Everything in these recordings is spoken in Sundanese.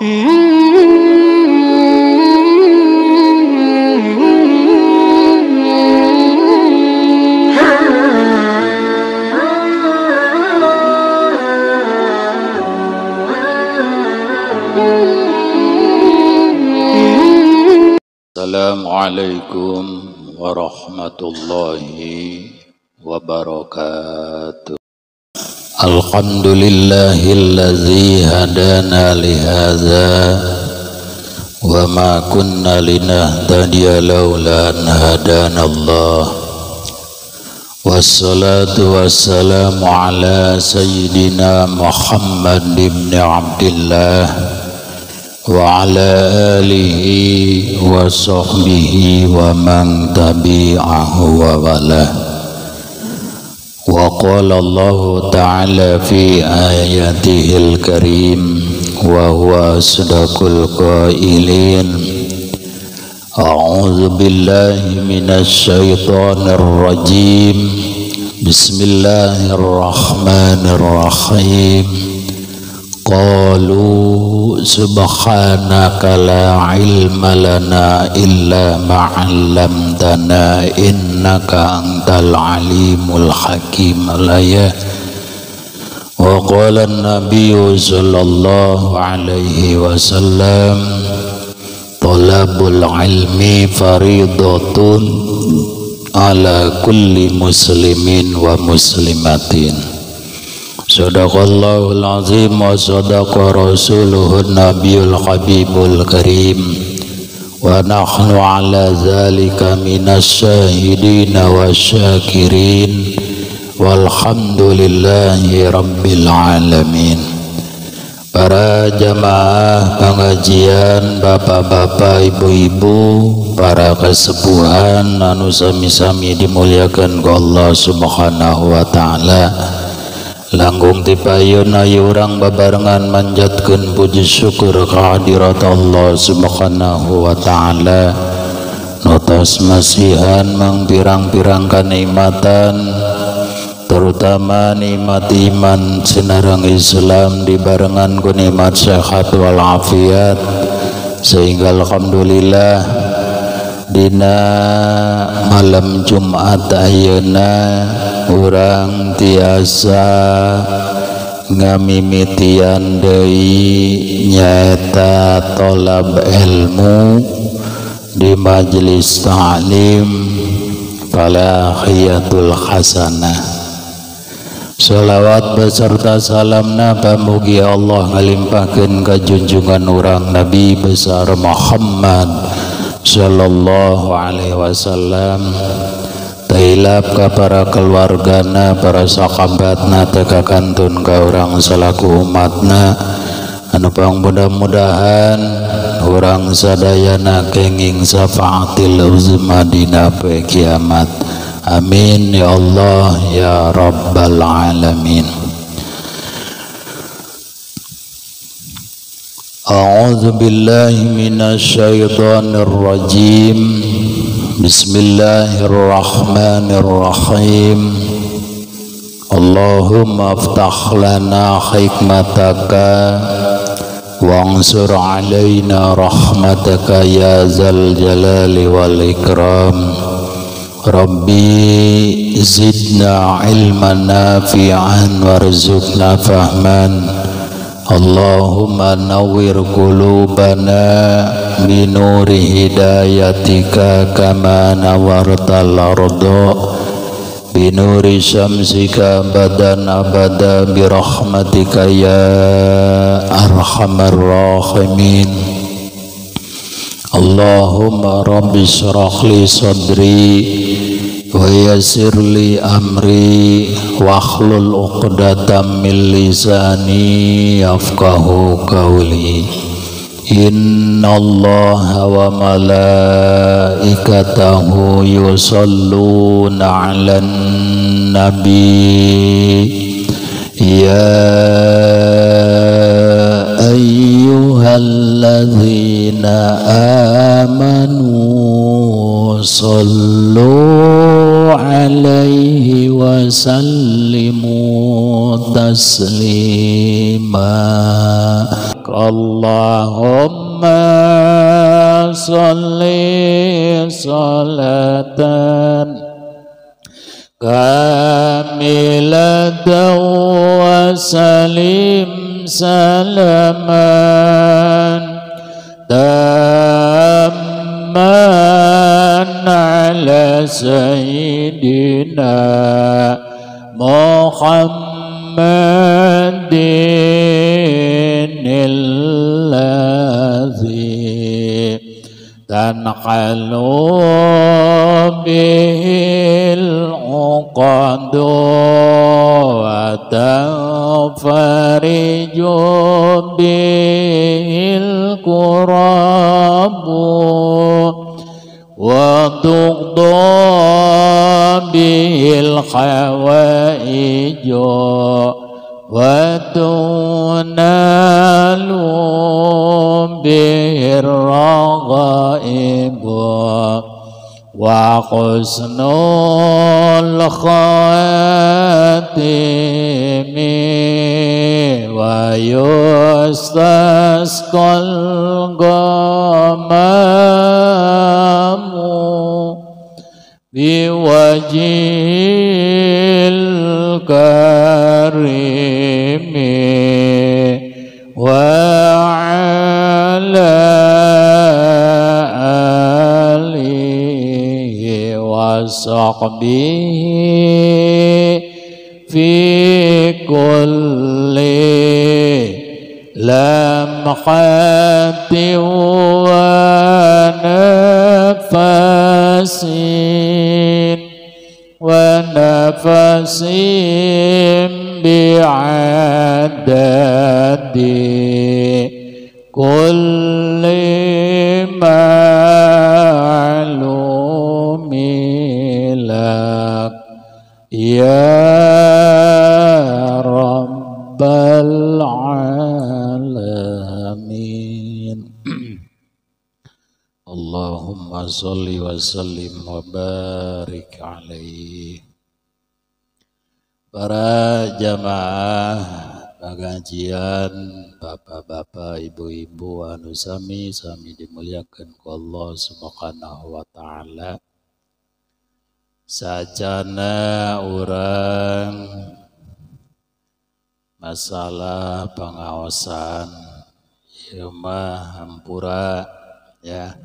Assalamualaikum warahmatullahi wabarakatuh. Alhamdulillahillazi hadana lihadza wa ma kunna linahtadiya laula an hadana Allah. Wassalatu wassalamu ala sayyidina Muhammad ibn Abdillah wa ala alihi wa sahbihi wa man tabi'ahu wa wala. Wa qala Allah ta'ala fi ayatihil karim wa huwa asdaqul qailin. A'udzu billahi minasy syaithanir rajim. Bismillahirrahmanirrahim. Qalu subhanaka la ilma lana illa ma 'allamtana innaka antal alimul hakim. Al-ayah. Wa qala an-nabiyyu sallallahu alaihi wasallam, talabul ilmi faridatun ala kulli muslimin wa muslimatin. Sadaqallahul azim wa sadaqa rasuluhun nabiyul habibul karim. Wa nahnu ala zalika minas syahidin wa syakirin. Walhamdulillahi rabbil alamin. Para jamaah pengajian, bapak-bapak, ibu-ibu, para kesepuhan anu sami-sami dimuliakan ku Allah Subhanahu wa ta'ala. Langkung tipayun ayu urang babarengan manjatkeun puji syukur kehadirat Allah Subhanahu wa ta'ala. Notos masihan mangpirang-pirang kanikmatan, terutama nikmat iman sinareng Islam dibarengan ku nikmat sehat walafiat, sehingga alhamdulillah dina malam Jumat ayeuna urang tiasa ngamimitian deui nyaeta tolab ilmu di majelis ta'lim Falahiyatul Hasanah. Sholawat beserta salamna pamugi Allah ngalimpahkeun ka junjungan urang Nabi besar Muhammad sallallahu alaihi wasallam, tailap ka para keluargana, para sahabatna, teka kantun ka urang selaku umatna anu pang mudah-mudahan urang sadayana kenging syafaatil uzma dina poe kiamat. Amin ya Allah ya rabbal alamin. A'udzu billahi minasy syaithanir rajim. Bismillahirrahmanirrahim. Allahumma aftah lana hikmataka wansur alaina rahmataka ya zal jalali wal ikram. Rabbi zidna ilman nafi'an warzuqna fahman. Allahumma nawwir qulubana binuri hidayatika kama nawwartal arda binuri syamsika abadan abada birahmatika ya arhamar rahimin. Allahumma rabbi shrah li sadri wa yassir li amri wahlul 'uqdatam min lisani yafqahu qawli. Innallaha wa malaikatahu yusholluna 'alan nabi ya ayyuhalladzina amanu sallu alaihi wa sallimu taslima. Allahumma sholli sholatan kamilatan wa salim salaman tamman ala sayyidina Muhammadin allazi tanqalu bihil uqadu wa tanfariju bihil kurabu wa tuqda bihil hawaiju wa tunalu bihir raghaibu wa husnul khatimi wa yustasqal ghamamu biwajhil karimi wa ala alihi wa sahbihi fi kulli lamhatin wa nafasin wa nafasin bi'adadi kulli ma'lumi lak ya Rabbal alamin. Allahumma sholli wa sallim wa barik alaihi. Para jamaah pengajian, bapak-bapak, ibu-ibu anu sami sami dimuliakan ku Allah Subhanahu wa taala. Sajana urang masalah pengawasan ieu mah hampura ya.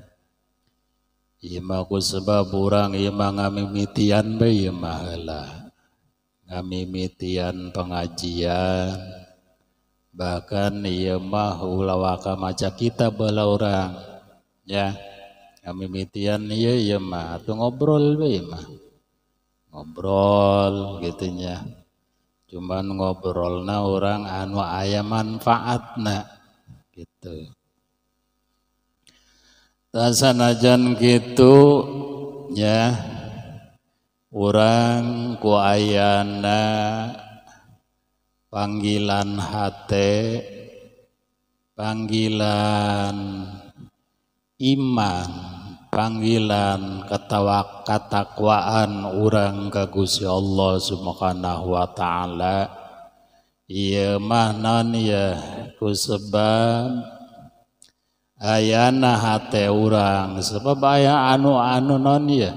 Ieu mah ku sebab urang ieu mah ngamimitian bae ieu mah heula. Ngamimitian pengajian bahkan ieu mah ulah waka maca kitab baheula urang ya. Ngamimitian ieu ieu mah atuh ngobrol bae ieu mah. Ngobrol gitu nya. Cuman ngobrolna orang anu aya manfaatna gitu. Sanajan gitu ya, urang ku ayana panggilan hate, panggilan iman, panggilan ketakwaan urang ka Gusti Allah Subhanahu wa taala. Ieu mah naon ieu ku sebab ayana hate urang sebab aya anu-anu non ya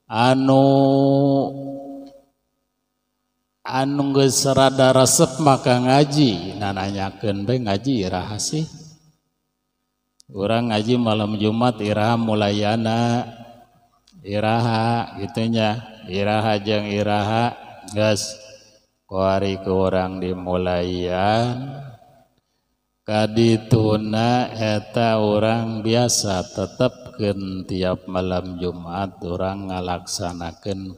anu anu geus rada resep maka ngaji nananyakeun bae ngaji iraha sih urang ngaji malam Jumat iraha mulayana iraha gitu nya iraha jeung iraha geus kuari ku urang dimulayan kadituna eta orang biasa tetepkeun tiap malam Jumat orang ngalaksanakeun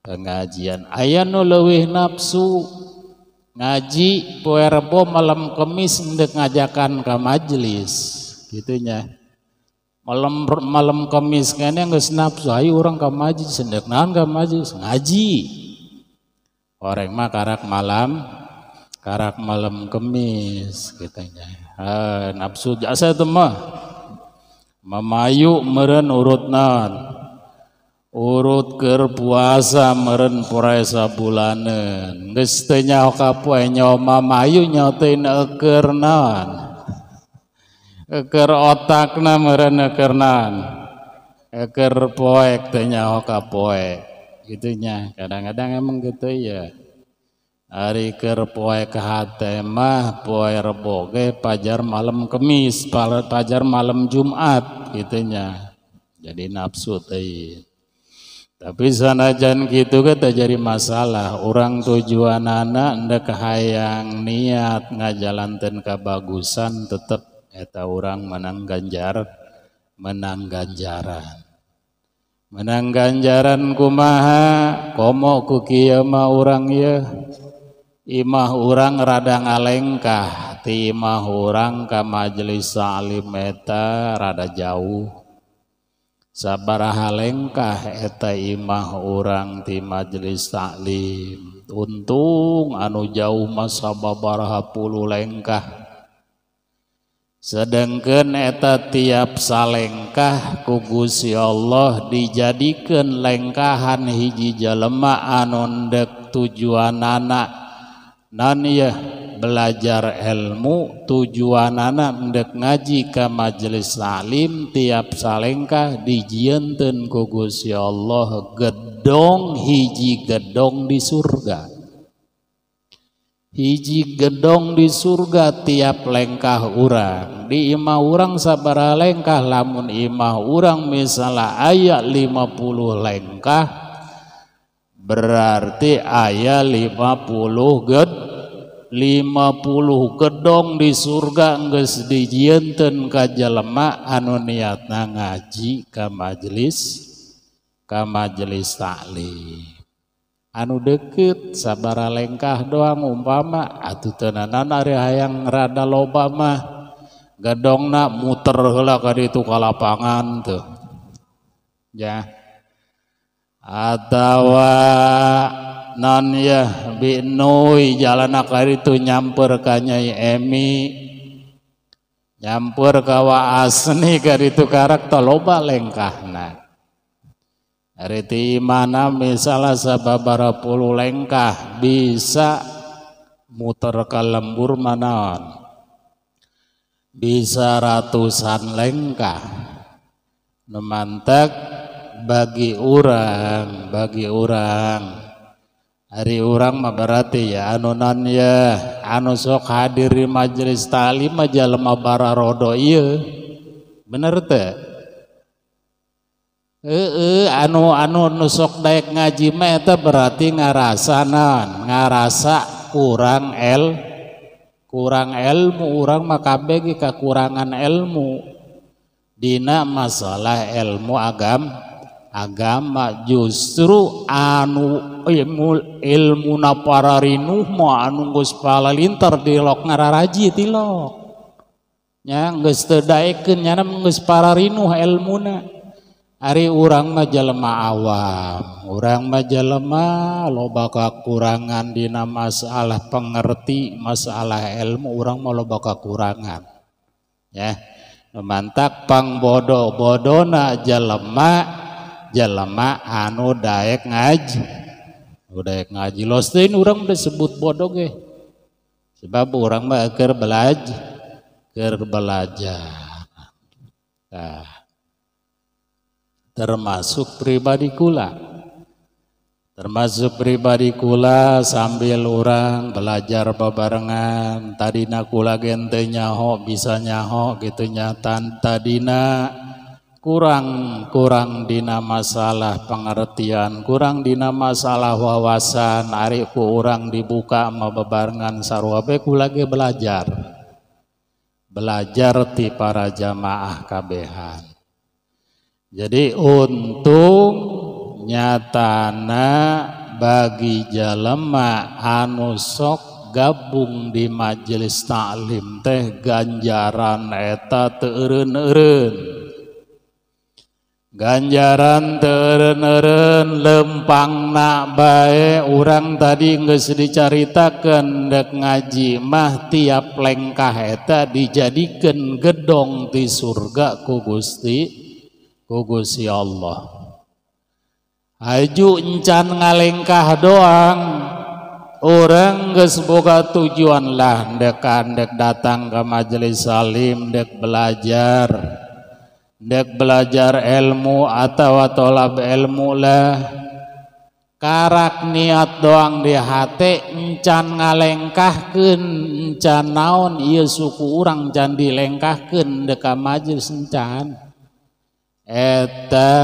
pengajian. Aya nu leuwih nafsu ngaji poe Rebo malam Kemis endek ngajakan ka majelis kitu nya. Malam Kemis kene geus nafsu ayo urang ka majelis endek naon ka majelis ngaji. Oreng mah karak malam Kemis kitanya. Nafsu jasa itu mah mamayu meureun urut naon. Urut keur puasa meureun poe sabulaneun. Geus teu nyaho ka poe nyaho mamayu nyaho teh eukeun naon. Eukeun otakna meureun eukeun naon. Eukeun poek teu nyaho ka poe. Gitu nya, kadang-kadang emang gitu ya. Ari keur poe ka hate mah poe Rebo ge pajar malam Kemis, pajar malam Jumat gitu nya. Jadi nafsu teh. Tapi sanajan kitu ge teu jadi masalah. Urang tujuanana endek hayang niat ngajalankeun kabagusan tetep eta urang menang ganjar, menang ganjaran. Menang ganjaran kumaha? Komo ku kieu mah urang ieu. Imah urang rada ngalengkah, ti imah urang ka majelis taklim eta rada jauh. Sabaraha lengkah eta imah urang ti majelis taklim. Untung anu jauh mah sababaraha puluh lengkah. Sedangkan eta tiap salengkah ku Gusti Allah dijadikeun lengkahan hiji jelema anu ndek tujuanana nan ieu belajar ilmu tujuanana ndek ngaji ka majelis taklim tiap salengkah dijieunteun ku Gusti Allah gedong hiji gedong di surga. Hiji gedong di surga tiap lengkah urang. Di imah urang sabaraha lengkah, lamun imah urang misalnya aya 50 lengkah berarti aya 50 gedong di surga geus dijieunteun ka jelema anu niatna ngaji ka majelis taklim. Anu deket sabaraha lengkah doang umpama atuh teunanan ari hayang rada loba mah gedongna muter heula ka ditu ka lapangan tuh. Ya. Atawa non ya binui jalan ka ditu nyamper ka Nyai Emi nyamper ka Wa Asni ka ditu karak teh loba lengkahna. Ari ti imana misalnya sababaraha puluh lengkah bisa muter ka lembur manaon bisa ratusan lengkah. Nu mantek bagi urang ari urang mah berarti ya anu non ya anu sok hadir di majelis taklim mah jalema bararodo ieu bener teu? Anu anu nu sok daek ngaji mah eta berarti ngarasa naon? Ngarasa kurang ilmu. Urang mah kabeh ge kakurangan ilmu dina masalah ilmu agama. Justru anu ilmuna pararinuh mah anu geus palalinter dilok ngararaji tilok nya geus teu daekeun nyana geus pararinuh elmuna. Ari urang mah jelema awam, urang mah jelema loba kakurangan dina masalah pengerti, masalah ilmu urang mah loba kakurangan. Ya, mantak pang bodoh-bodona jelema anu daek ngaji. Daek ngaji los teuing urang disebut bodoh ge. Sebab urang mah keur belajar. Nah, termasuk pribadi kula, sambil orang belajar babarengan. Tadina kula gente nyaho bisa nyaho gitu nya, tadina kurang dina masalah pengertian, kurang dina masalah wawasan. Ari ku urang dibuka ma babarengan sarua be kula ge belajar ti para jamaah kabehan. Jadi untung nyatana bagi jelema anu sok gabung di majelis taklim teh ganjaran eta teu eureun-eureun. Ganjaran teu eureun-eureun lempangna bae urang tadi geus dicaritakeun dek ngaji mah tiap lengkah eta dijadikeun gedong di surga ku Gusti Allah. Haju encan ngalengkah doang orang geus boga tujuan lah ndek datang ke majelis salim ndek belajar ilmu atau tolab ilmu lah karak niat doang di hati encan ngalengkahkeun encan naon ieu suku urang can dilengkahkeun ndek ka majelis encan eta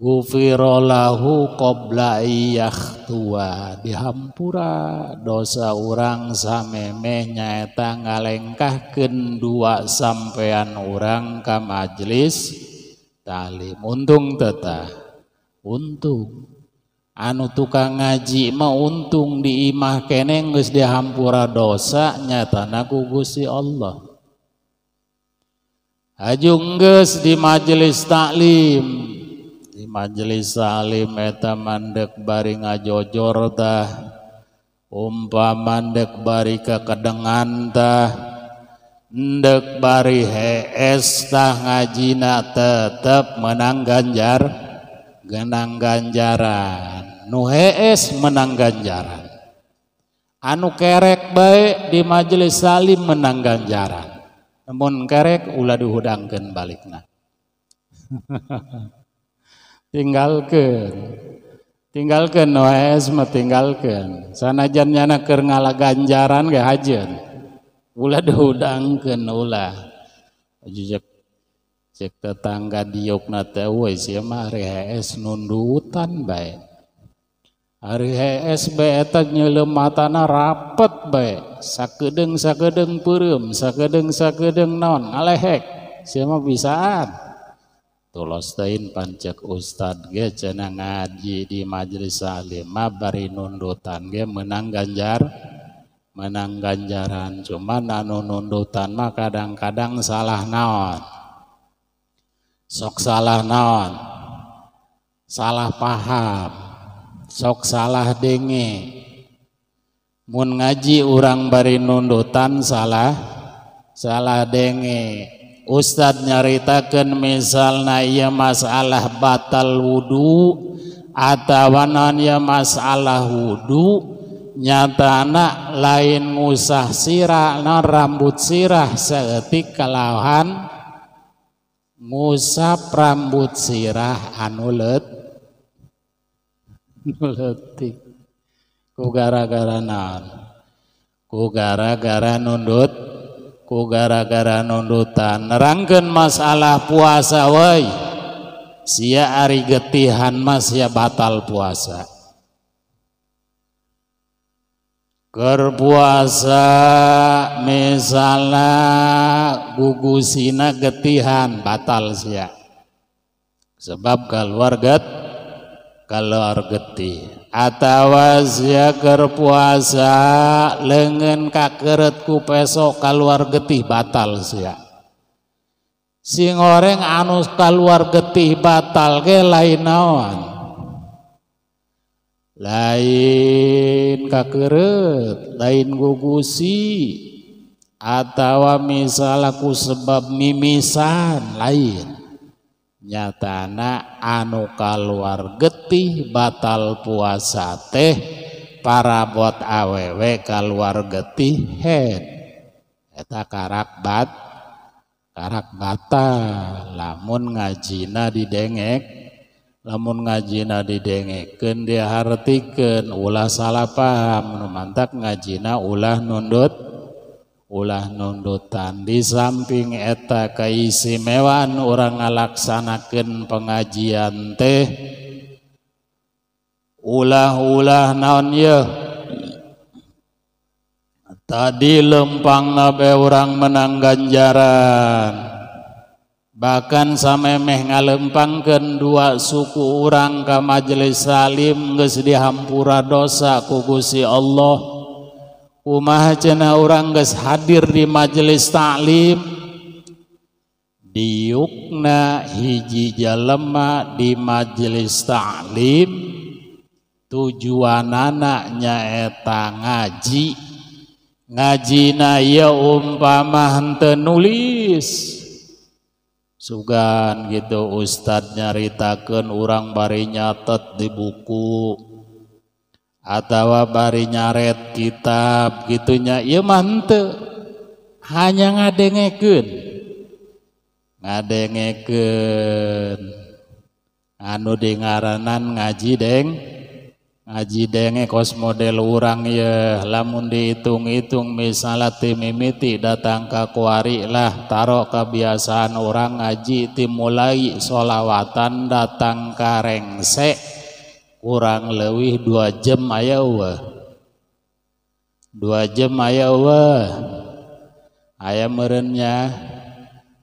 gufira lahu qabla yakhtua dihampura dosa urang samemeh nyaeta ngalengkahkeun dua sampean urang ka majelis taklim. Untung teh untung anu tukang ngaji mah untung di imah keneh geus dihampura dosa nyatana ku Gusti Allah. Haju geus di majelis taklim, di majelis salim eta mandek bari ngajojor tah umpama ndek bari kekedengan tah ndek bari hees tah ngajina tetep menang ganjar genang ganjaran nu hees menang ganjaran anu kerek bae di majelis salim menang ganjaran namun kerek ulah dihudangkeun balikna. Tinggalkeun waes mah tinggalkeun sanajan nyana keur ngala ganjaran ge hajeun ulah dihudangkeun ulah cek tetangga diukna teh euy sia mah ari hees nundutan bae ari hees bae eta nyeuleum matana rapet bae sakedeung-sakedeung peureum sakedeung-sakedeung naon ngalehek sia mah bisaan. Tulos teuing pancek ustad ge cenah ngaji di majelis salim mah bari nundutan ge menang ganjaran cuman anu nundutan mah kadang-kadang salah naon sok salah naon salah paham sok salah denge mun ngaji urang bari nundutan salah denge. Ustad nyaritakeun misalna ieu masalah batal wudu atawa naon ieu masalah wudu nyatana lain ngusah sirah naon rambut sirah saeutik kalahan ngusap rambut sirah anu leutik ku gara-gara naon ku gara-gara nundut ku gara-gara nundutan nerangkeun masalah puasa woi sia ari getihan mah sia batal puasa keur puasa misalna gugusina getihan batal sia sebab keluar getih atawa sia keur puasa leungeun kakeureut ku peso kaluar getih batal sia sing oreng anu kaluar getih batal ge lain naon lain kakeureut lain gugusi atawa misalna ku sebab mimisan lain nyatana anu kaluar getih batal puasa teh parabot awewe kaluar getih head eta karak batal lamun ngajina didengek lamun ngajina didengekeun dihartikeun ulah salah paham nu mantak ngajina ulah nundut ulah nundutan. Di samping eta keistimewaan urang ngalaksanakeun pengajian teh ulah-ulah naon yeuh tadi lempangna bae urang menang ganjaran bahkan samemeh ngalempangkeun dua suku urang ka majelis salim geus dihampura dosa ku Gusti Allah. Kumaha cenah urang geus hadir di majelis taklim diukna hiji jalema di majelis taklim tujuanana nyaeta ngaji ngajina ieu umpama henteu nulis Sugan gitu ustad nyaritakeun urang bari nyatet di buku atawa bari nyaret kitab gitunya, ieu mah henteu, hanya ngadengekeun. Ngadengekeun anu dingaranan ngaji deng, ngaji denge kos model urang ye, lamun dihitung-hitung misalnya ti mimiti datang ka kuari lah, taruh kebiasaan orang ngaji ti mulai sholawatan datang ka rengse kurang leuwih 2 jam aya eueuh, 2 jam aya eueuh, aya meureunnya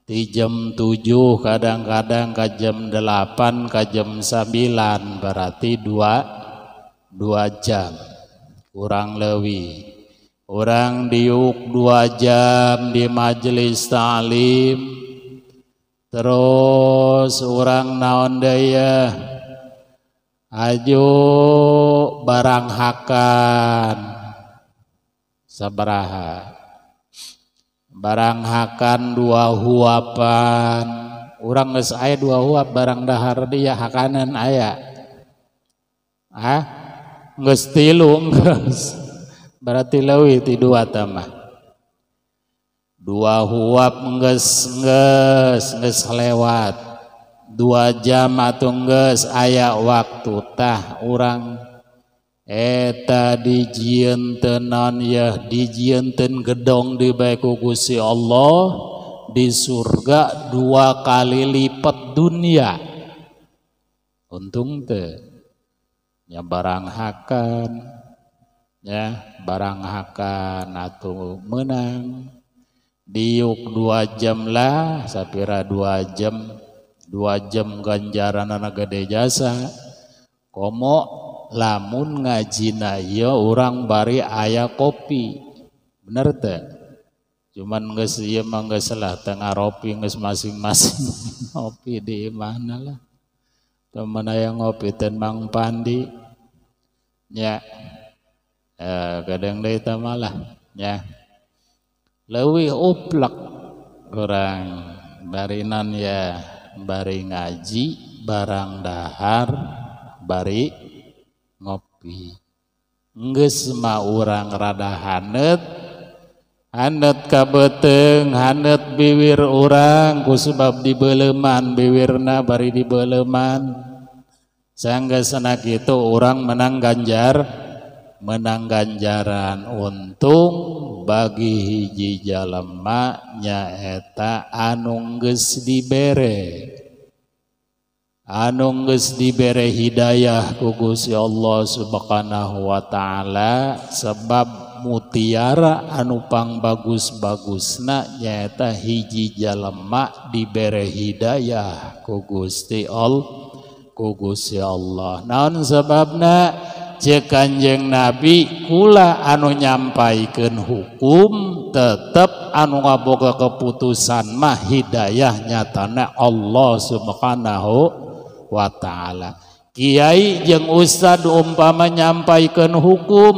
di jam 7 kadang-kadang ka jam 8 ka jam 9, berarti 2 jam kurang lebih. Orang diuk 2 jam di majelis ta'lim, terus orang naon deui ya, aju barang hakan sabaraha, barang hakan 2 huapan, urang geus aya 2 huap barang dahar dia hakanan aya, ah geus 3 geus, berarti leuwih ti 2 tambah 2 huap geus geus geus lewat 2 jam atuh geus aya waktu tah urang eta dijieun teu naon yeuh, dijieun teu gedong di bae ku Gusti Allah di surga 2 kali lipat dunia. Untung teu nya barang hakan ya, barang hakan atuh meunang diuk 2 jam lah, sapira 2 jam, 2 jam ganjaranana gede jasa. Komo lamun ngajina ieu urang bari aya kopi, bener teu? Cuman geus ieu mah geus lah teu ngaropi geus masing-masing ngopi di mana lah. Temen aya ngopi teh Mang Pandi nya, kadang deui teh malah nya leuwih uplek urang barinan ya, bari ngaji barang dahar bari ngopi, geus mah urang rada haneut, haneut ka beuteung, haneut biwir urang kusebab dibeuleman biwirna bari dibeuleman, sanggeusna kitu urang menang ganjar, menang ganjaran. Untung bagi hiji jalema nyaeta anu geus dibere, anu geus dibere hidayah ku Gusti Allah Subhanahu wa taala, sebab mutiara anu pangbagus-bagusna nyaeta hiji jalema dibere hidayah ku Gusti Allah, ku Gusti Allah. Naon sebabna? Ceuk Kanjeng Nabi kula anu nyampaikeun hukum tetep anu ngaboga keputusan mah hidayah nyatana Allah Subhanahu wa taala. Kiai jeung ustad umpama nyampaikeun hukum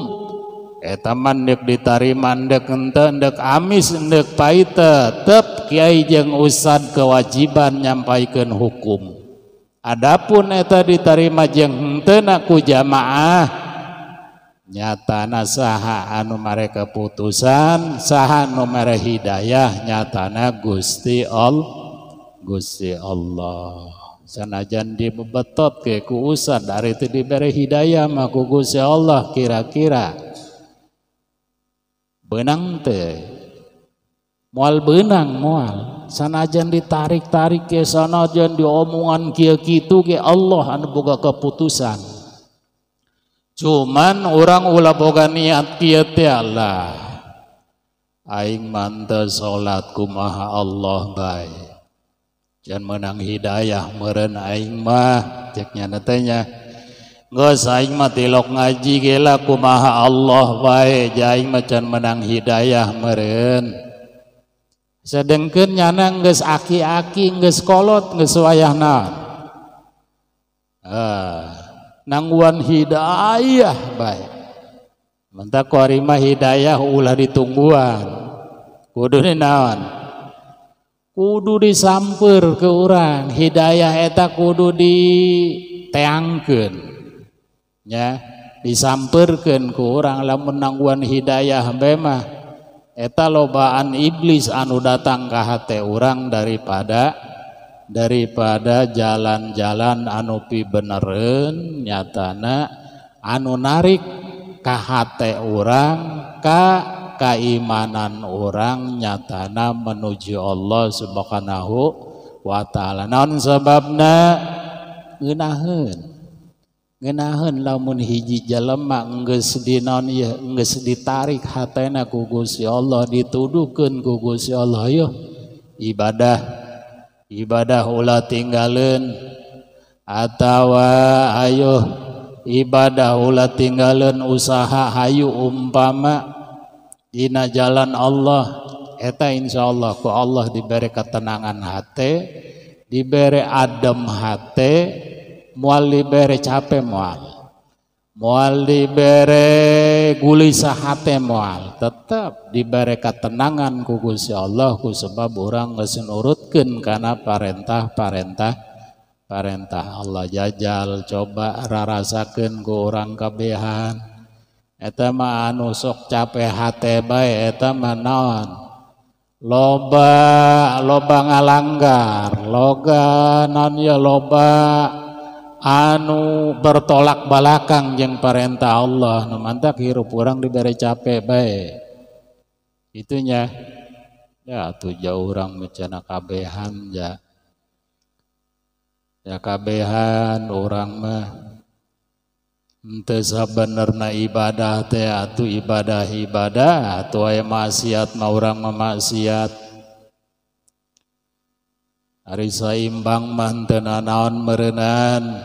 eta mah deuk ditarima deuk henteu, deuk amis deuk pahit, tetep kiai jeung ustad kewajiban nyampaikeun hukum. Adapun eta ditarima jeung henteu ku jamaah nyatana saha anu mere keputusan, saha anu mere hidayah nyatana Gusti Allah, Gusti Allah. Sanajan dibebetot ke ku ustad ari teu dibere hidayah mah ku Gusti Allah, kira-kira beunang teu? Moal beunang moal. Sanajan ditarik-tarik ke sanajan diomongan kieu kitu ke Allah anu boga keputusan. Cuman orang ulah boga niat kieu teh Allah. Aing mah teu salat kumaha Allah bae. Jangan menang hidayah meureun aing mah cek nya teh nya. Geus aing mah tilok ngaji ge lah kumaha Allah bae, aing mah can menang hidayah meureun. Sedengkeun nyana geus aki-aki geus kolot geus wayahna. Nangguan hidayah bae. Mentak ku ari mah hidayah ulah ditungguan. Kudune naon? Kudu disamper ke urang, hidayah eta kudu diteangkeun. Ya, disamperkeun ku urang lamun nangguan hidayah bae mah eta lobaan iblis anu datang ka hate urang daripada jalan-jalan anu pibenereun nyatana anu narik ka hate urang ka keimanan orang nyatana menuju Allah Subhanahu wa taala. Naon sababna? Ngeunaheun lamun hiji jelema geus dinaon ieu geus ditarik hatena ku Gusti Allah, dituduhkeun ku Gusti Allah, yeuh ibadah ulah tinggaleun atawa ayo ibadah ulah tinggaleun usaha hayu umpama dina jalan Allah, eta insyaallah ku Allah diberi ketenangan hati, diberi adem hati, moal diberi capek moal diberi gulisah hati moal, tetap diberi ketenangan ku Gusti Allah ku sebab urang geus nurutkeun kana parentah Allah. Jajal coba rarasakeun ku urang kabehan. Eta mah anu sok capek hate bae eta mah naon? Loba ngalanggar, loba naon ya, loba anu bertolak balakang jeung parentah Allah. Nu mantak hirup urang dibere capek bae. Itunya. Ya atuh jauh urang mecana kabehan ya. Ya kabehan urang mah henteu sabenerna ibadah teh atuh ibadah atuh aya maksiat mah urang mah maksiat. Ari saimbang mah henteu nanaon meureunan.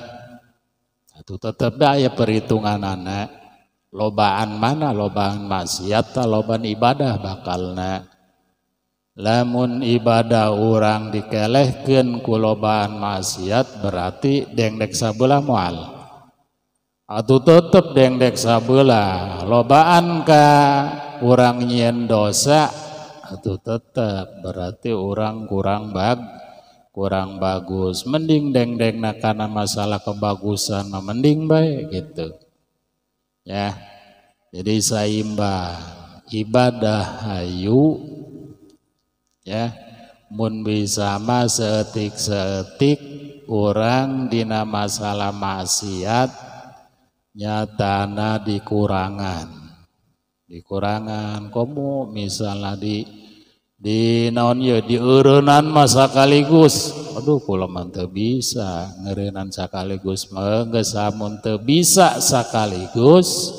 Atuh tetep aya perhitunganana. Lobaan mana? Lobaan maksiat ta lobaan ibadah bakalna. Lamun ibadah urang dikelehkeun ku lobaan maksiat berarti dengdek sabelah moal. Atuh tetep dengdek sabelah, lobaan ka urang nyieun dosa atuh tetep berarti urang kurang bagus. Mending dengdekna kana masalah kebagusan mah mending bae gitu. Ya. Jadi saimbang ibadah hayu ya, mun bisa mah seetik-seetik urang dina masalah maksiat nyatana dikurangan komo misalnya di naon ye dieureunnan mah sakaligus. Aduh kula mah teu bisa ngeureunnan sakaligus mah, geus amun teu bisa sakaligus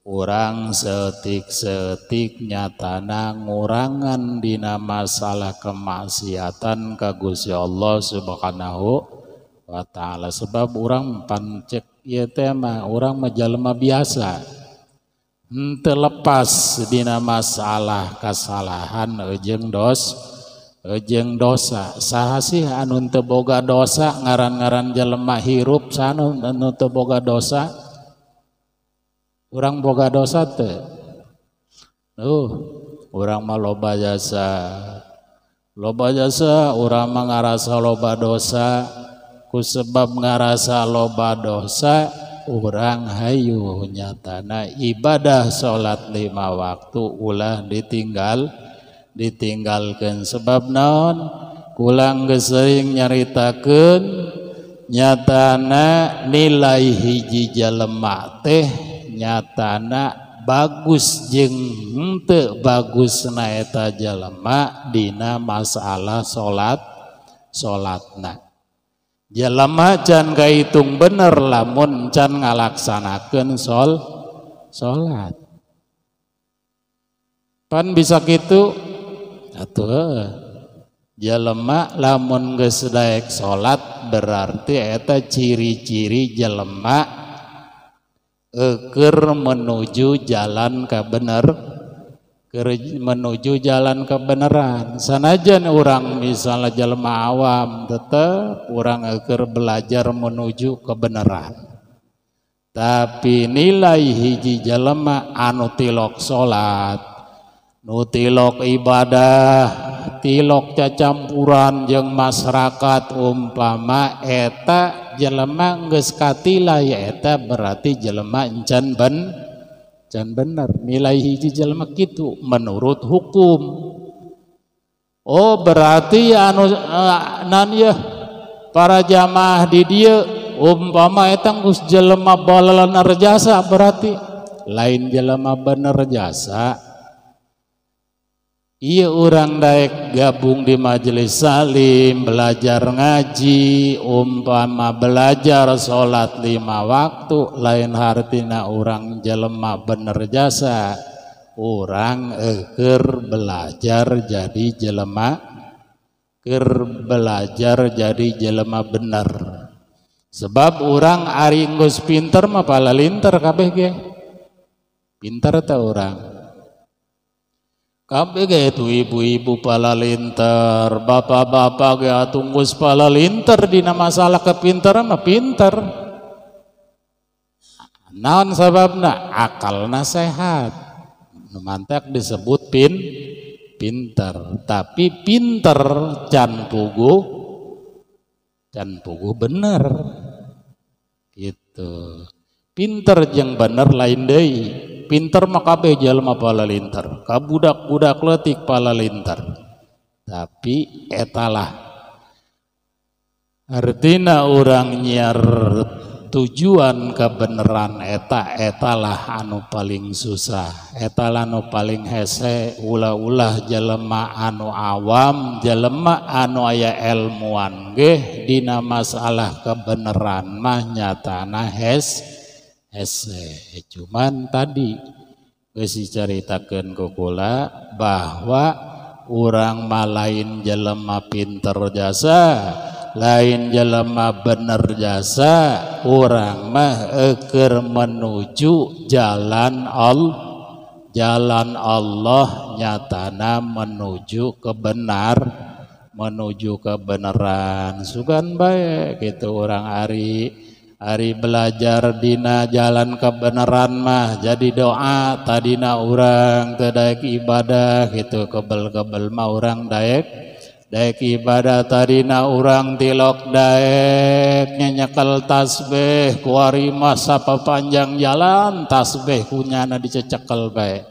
urang seetik-seetik nyatana ngurangan dina masalah kemaksiatan ka Gusti Allah Subhanahu wa taala. Sebab urang pancek ieu teh mah urang mah jalma biasa, henteu lepas dina masalah kasalahan jeung dosa. Saha sih anu teu boga dosa? Ngaran-ngaran jelema hirup saha anu teu boga dosa? Urang boga dosa teu? Urang mah loba jasa, urang mah ngarasa loba dosa. Ku sebab ngarasa loba dosa urang hayu nyatana ibadah salat 5 waktu ulah ditinggalkeun. Sebab naon? Kulang geus sering nyaritakeun nyatana nilai hiji jelema teh nyatana bagus jeung henteu bagusna eta jelema dina masalah salatna. Jelema can kahitung bener lamun can ngalaksanakeun salat. Pan bisa kitu atuh jelema lamun geus daek salat berarti eta ciri-ciri jelema keur menuju jalan ka bener, menuju jalan kebenaran. Sanajan urang misalnya jelema awam tetep urang keur belajar menuju kebenaran. Tapi nilai hiji jelema anu tilok salat, Nu tilok ibadah, tilok cacampuran jeung masyarakat umpama eta jelema geus katilai eta berarti jelema encan bener nilai hiji jelema kitu menurut hukum. Oh berarti anu nan ya para jamaah di dieu umpama eta geus jelema balener jasa berarti lain jelema bener jasa. Iya orang daek gabung di majelis salim, belajar ngaji, umpama belajar sholat 5 waktu, lain hartina orang jelema bener jasa, orang keur belajar jadi jelema, keur belajar jadi jelema bener. Sebab orang ari geus pinter mah palalinter kabeh ge. Pinter teh urang. Kabeh ge itu ibu-ibu palalinter, bapak-bapak ge atuh geus palalinter dina masalah kepinteran mah pinter. Naon sababna? Akalna sehat. Nu mantak disebut pinter, tapi pinter can puguh bener. Gitu. Pinter jeung bener lain deui. Pinter mah kabeh jelema palalinter, ka budak-budak leutik palalinter. Tapi etalah artina urang nyiar tujuan kebenaran eta etalah anu paling susah, etalah anu paling hese. Ulah-ulah jelema anu awam, jelema anu aya ilmuan ge dina masalah kebenaran mah nyatana hese. Cuman tadi geus dicaritakeun ku kula bahwa urang mah lain jelema pinter jasa, lain jelema bener jasa, urang mah keur menuju jalan Allah, jalan Allah nyatana menuju kebenar, menuju kebenaran. Sugan bae gitu urang ari belajar dina jalan kebenaran mah jadi doa tadina urang teu daek ibadah gitu, kebel-kebel mah urang daek ibadah tadina urang tilok daek nyekel tasbih kuari mah sapapanjang jalan tasbih kunyana dicecekel bae,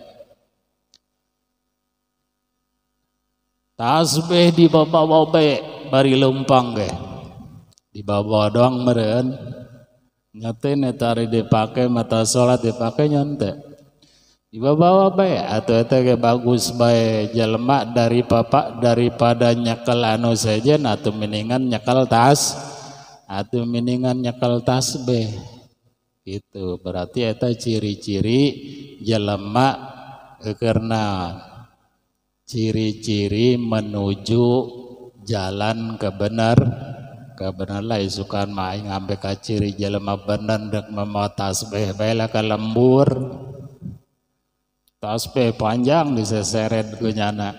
tasbih dibawa bae bari leumpang ge dibawa doang meureun. Nyate eta ari dipake mata salat dipake nyante dibawa bae atuh eta ge bagus bae jelema dari papa daripada nyekel anu sejen atuh mendingan nyekel tas, atuh mendingan nyekel tasbih gitu. Berarti eta ciri-ciri jelema karena ciri-ciri menuju jalan kebenar kebenar lah isukan mah aing ambe ka ciri jelema bener rek mamawa tasbih bae lah ka lembur, tasbih panjang diseseret ku nyana.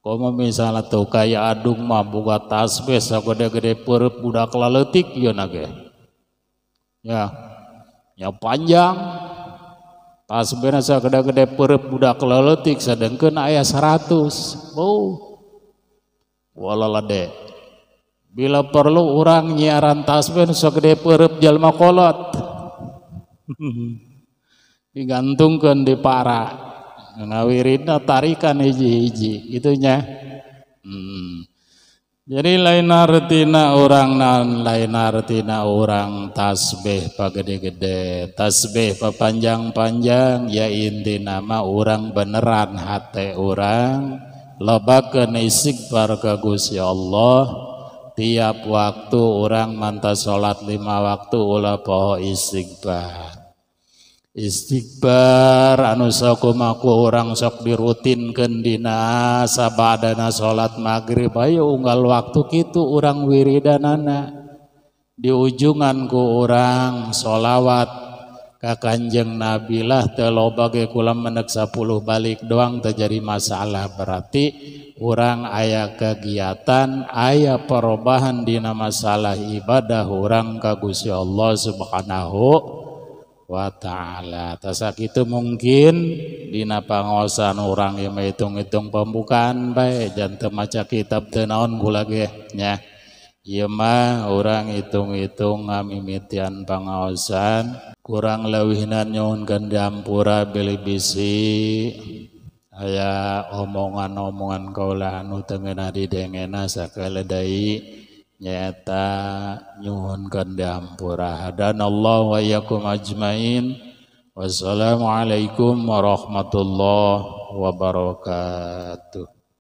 Komo misalnya tuh kaya adung mah buka tasbih sagede-gede peureub budak laleutik ieu na ge. Ya, ya panjang tasbihna sagede-gede peureub budak laleutik sedengkeun aya 100. Oh. Walalade. Bila perlu orang nyiaran tasbih sagede peureub jalma kolot. Digantungkeun di para. Ngawiridna tarikan hiji-hiji itunya. Jadi lain artina orang nan, lain artina orang tasbih pagede-gede, tasbih papanjang-panjang, ya inti nama orang beneran hate orang lobakeun istighfar ka Gusti Allah. Tiap waktu orang mantap salat 5 waktu ulah poho istighfar. Istighfar anu sakumaku orang sok dirutinkeun dina sabadana salat maghrib ayo unggal waktu kitu urang wiridanana. Di ujungan ku urang sholawat ka Kanjeng Nabi lah teu loba ge kula menek 10 balik doang teu jadi masalah. Berarti urang aya kegiatan, aya perubahan dina masalah ibadah urang ka Gusti Allah Subhanahu wa ta'ala. Tasakitu mungkin dina pangaosan urang ieu mah hitung-hitung pembukaan bae janten maca kitab teu naon kula ge nya. Ieu mah urang hitung-hitung ngamimitian pangaosan kurang leuwihna nyuhunkeun diampura bilih bisi aya omongan-omongan kaula anu teu ngeunah didengena sakali deui nyaeta nyuhunkeun diampura. Hadanallahu wa iyyakum ajmain. Wassalamualaikum warahmatullahi wabarakatuh.